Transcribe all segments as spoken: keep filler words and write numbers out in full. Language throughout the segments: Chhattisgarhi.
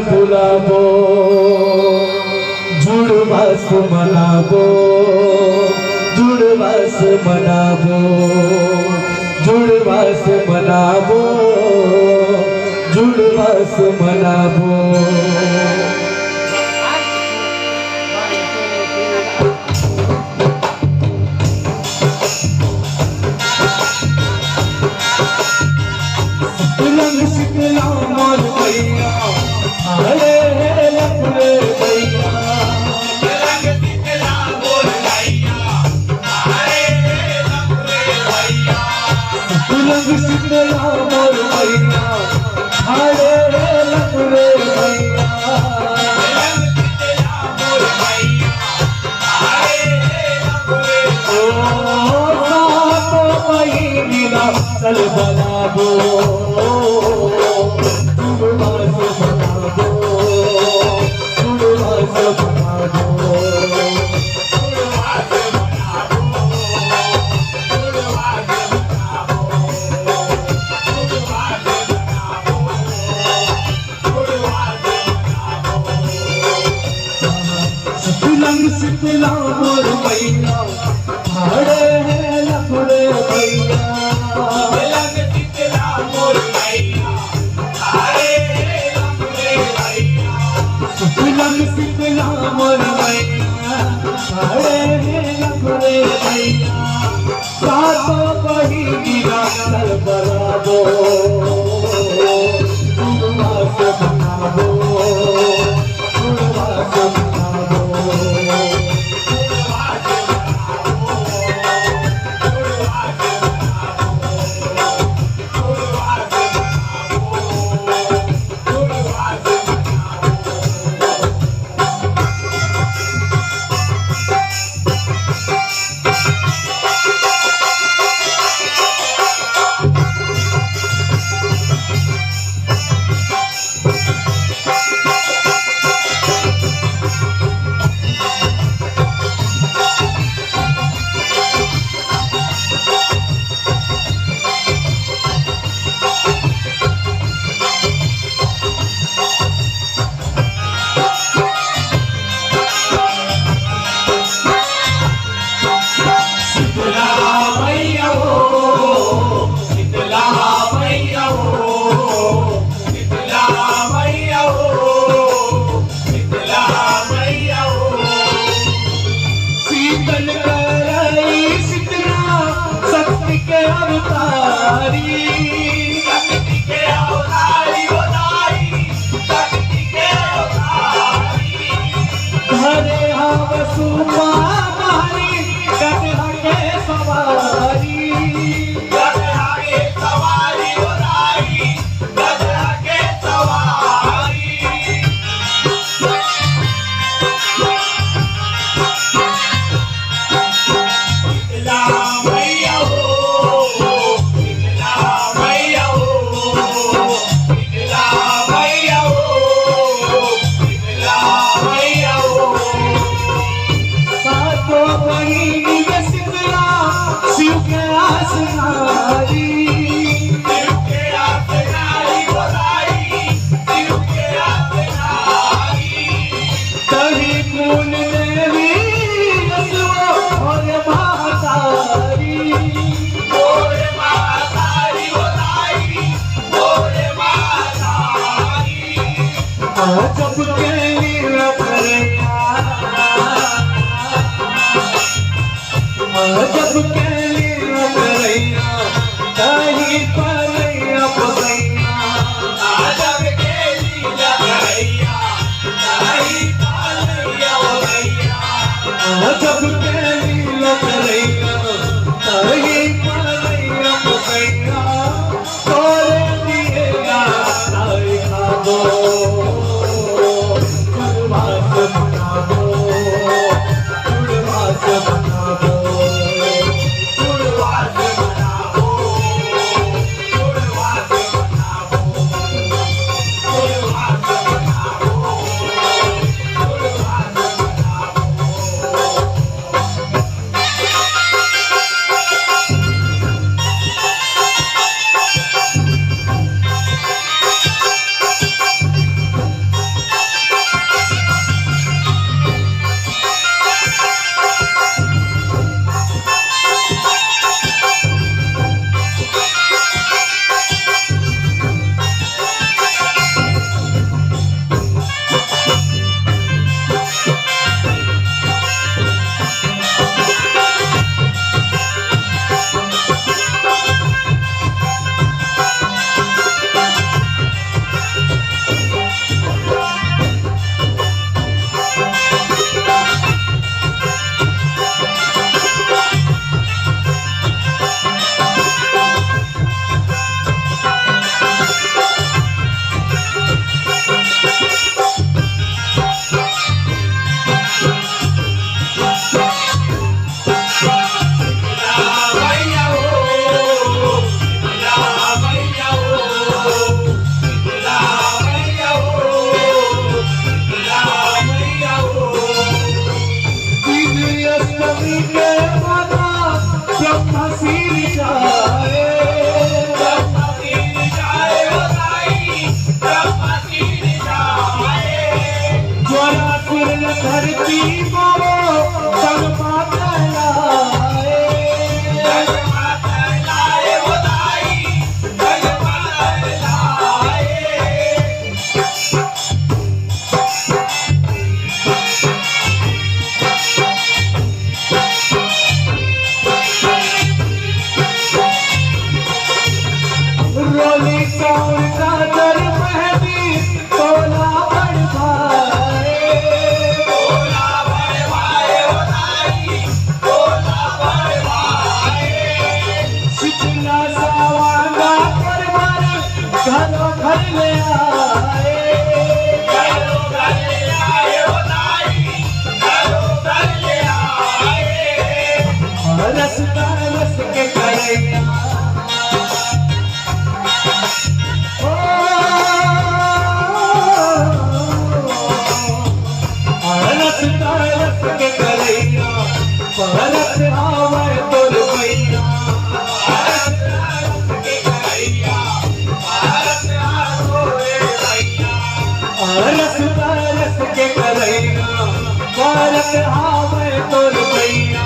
बुलाबो, जुड़वास मनाबो, जुड़वास मनाबो, जुड़वास मनाबो, जुड़वास मनाबो। रंग शीतला मोर मैया, अरे हे लख रे भैया। रंग शीतला मोर मैया, अरे हे लख रे भैया। रंग शीतला मोर मैया, अरे हे लख रे भैया। रंग शीतला मोर मैया, ओ, सात महीना चल बनाबो, जुड़वास बनाबो, जुड़वास बनाबो। शीतलंग शीतला मोर मैया, भाड़े हे लख रे भैया। शीतलंग शीतला मोर मैया, भाड़े हे लख रे भैया। शीतलंग शीतला मोर मैया, भाड़े हे लख रे भैया। सातो बहिनी ला चल बनाबो, जुड़वास बनाबो, जुड़वास बनाबो। शीतला मैया हो, शीतला मैया हो, शीतला मैया हो, शीतला मैया हो। शीतल करई शीतला शक्ति के अवतारी। शक्ति के अवतारी हो दाई, शक्ति के अवतारी। घरे आव सुपा मारी, गदहा के सवारी। गदहा के सवारी हो दाई, गदहा के सवारी। शीतला मैया हो, शीतला मैया हो, शीतला मैया हो, शीतला मैया हो। सातों बहिनी में शीतला शिव के आस नारी। शिव के आस नारी हो दाई, शिव के आस नारी। तही पुन देवी असो मोर महतारी। मोर महतारी हो दाई, मोर महतारी। अजब के लीला करैया, अजब के लीला करैया, ताही पालैया पसैया। अजब के लीला करैया, ताही पालैया पसैया। अजब के लीला करैया, ताही पालैया पसैया। तोरे दिए गाना खाबो, जुड़वास मनाबो, जुड़वास मनाबो। काजर मेहंदी तोला बड़ भाए। तोला बड़ भाए ओ दाई, तोला बड़ भाए। शीतला सावांगा परमर घरो घर ले आए। घरो घर ले आए ओ दाई, घरो घर ले आए। रस का रस के करैया। ओ, रस का रस के करैया, परत आवै तोर पैया। रस का रस के करैया, परत आवै तोर पैया।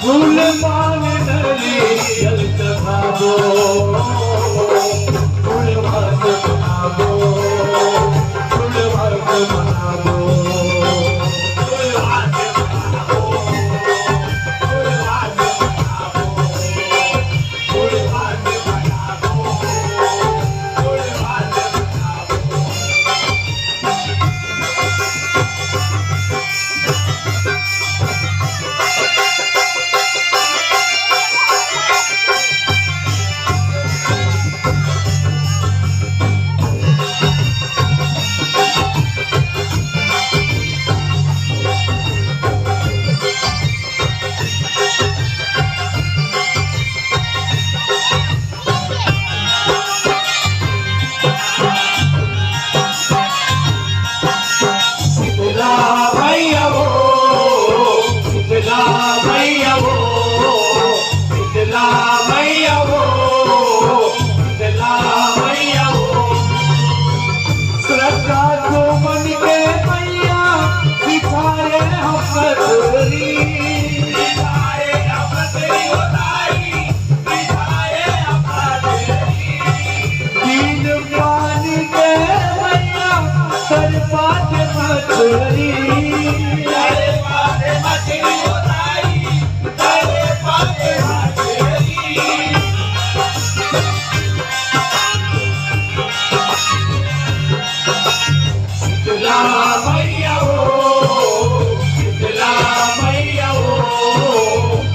फूल पान नरियल चढ़ाबो, फूलवा से मनाबो, फूलवा से मनाबो। शीतला मैया हो, शीतला मैया हो, शीतला मैया हो, शीतला मैया हो। श्रद्धा सुमन के मैया बिछाए हम पथरी। बिछाए हम पथरी हो दाई, बिछाए हम पथरी। बिन पानी के मैया तड़पात मछरी। तड़पात मछरी हो दाई, तड़पात मछरी। शीतला मैया हो, शीतला मैया हो,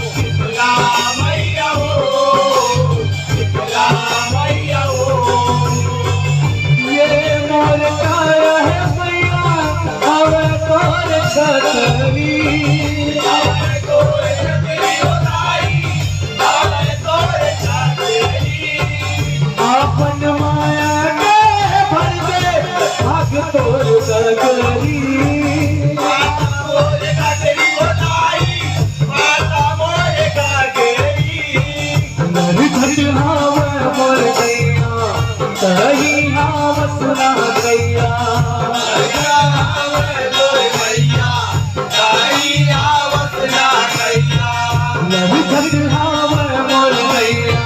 शीतला मैया हो, शीतला मैया हो। ये मोर काया है मैया, आवे तोर छतरी। आवे तोर छतरी ओ दाई, आवे तोर छतरी। आपन माया के भर दे, भाग तोर गगरी। माता मोर गगरी ओ दाई, माता मोर गगरी। नर घट हावै मोर गैया, तहीं हावस ना गैया। नर घट हावै मोर गैया, तहीं हावस ना गैया। नर घट हावै मोर गैया,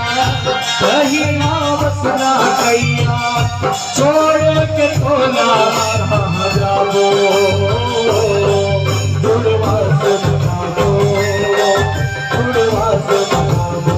तहीं हावस ना गैया। छोड़ के तोला कहाँ जाबो, दुर्वास बना दो, दुर्वास बना दो।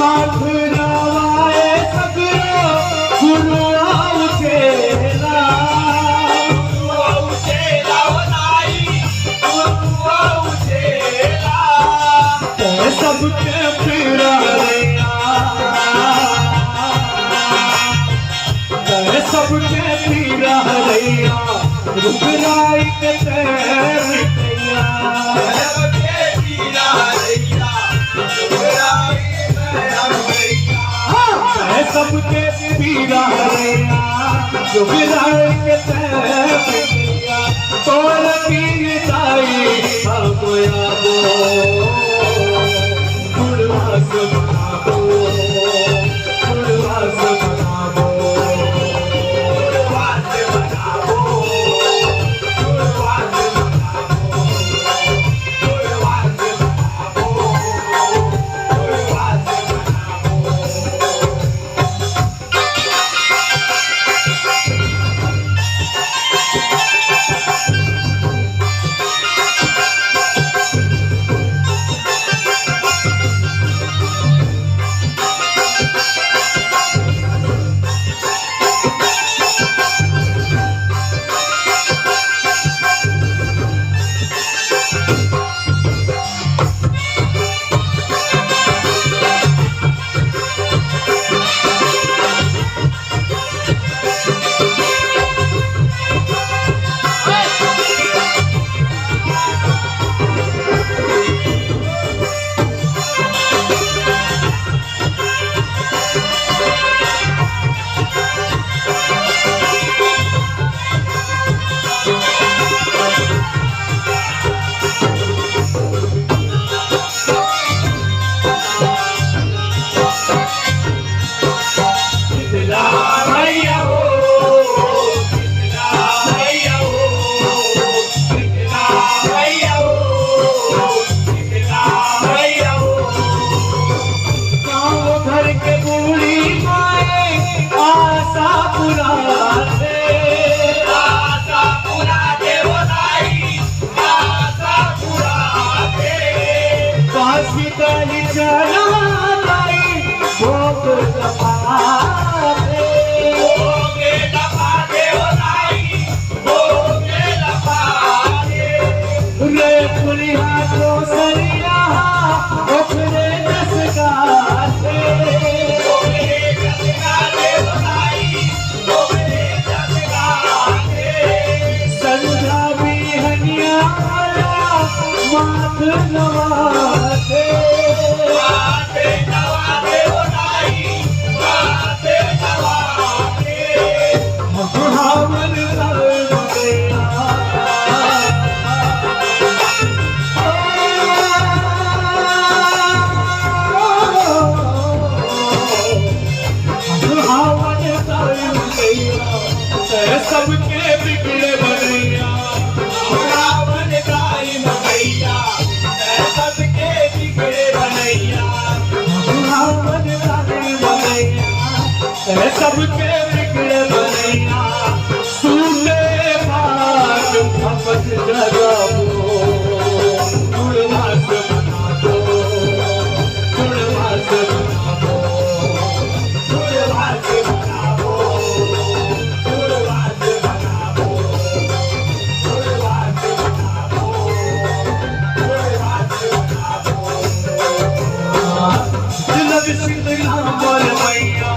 हाथ नवाए सगरो गुरु अउ चेला। गुरु अउ चेला ओ दाई, गुरु अउ चेला। तैं सबके पीरा हरैया, तैं सबके पीरा हरैया, रुद्राई के तैं मिटैया। सबके पीरा हरैया, रुद्राई के तैं मिटैया। हाँ, तैं सबके पीरा हरैया, रुद्राई के तैं मिटैया। तोर पीर दाई हम आबो, गुरुवास मनाबो, गुरुवास मनाबो, गुरुवास मनाबो, गुरुवास मनाबो, गुरुवास मनाबो, गुरुवास मनाबो। गाँव घर के बूढ़ी माई आशा पुराथे। आशा पुराथे ओ दाई, आशा पुराथे। काशी दही चढ़ा दाई, भोग लपाथे। भोग लपाथे ओ दाई, रे पुलिया तो सरिया, ओकरे जस गाथे। संध्या बिहनिया वाला माथ नवाथे। सबके बिगड़े बनैया, रावण दाई मनैया, सबके बिगड़े बनैया, रावण दाई मनैया। ए सबके बिगड़े बनैया, सुने बात भपक जगाबो, गुरुवास मनाबो, गुरुवास मनाबो, गुरुवास मनाबो, गुरुवास मनाबो, गुरुवास मनाबो, गुरुवास मनाबो। लग शीतला मोर मैया,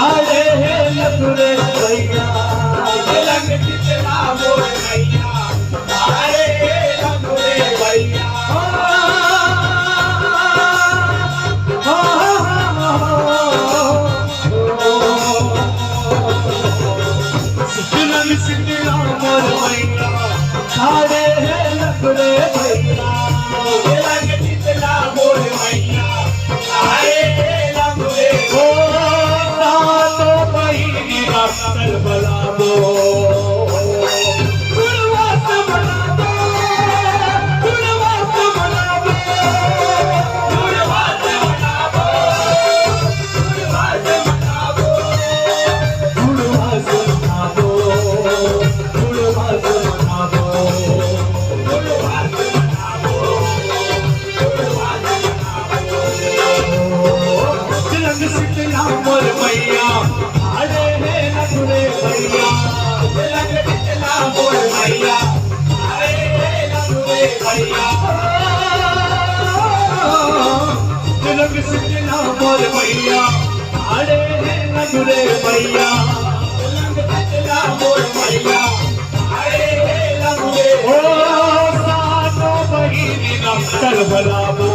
अरे हे लखुरे भैया। लग शीतला मोर मैया, अरे हे लखुरे भैया। लग शीतला मोर मैया, अरे हे लखुरे भैया। लग शीतला मोर मैया, अरे हे लखुरे। सुनना मोर मैया, अरे हे लंगुरे मैया, लंग सुनना मोर मैया, अरे हे लंगुरे। ओ सानो बहिनी ना करबलाबो।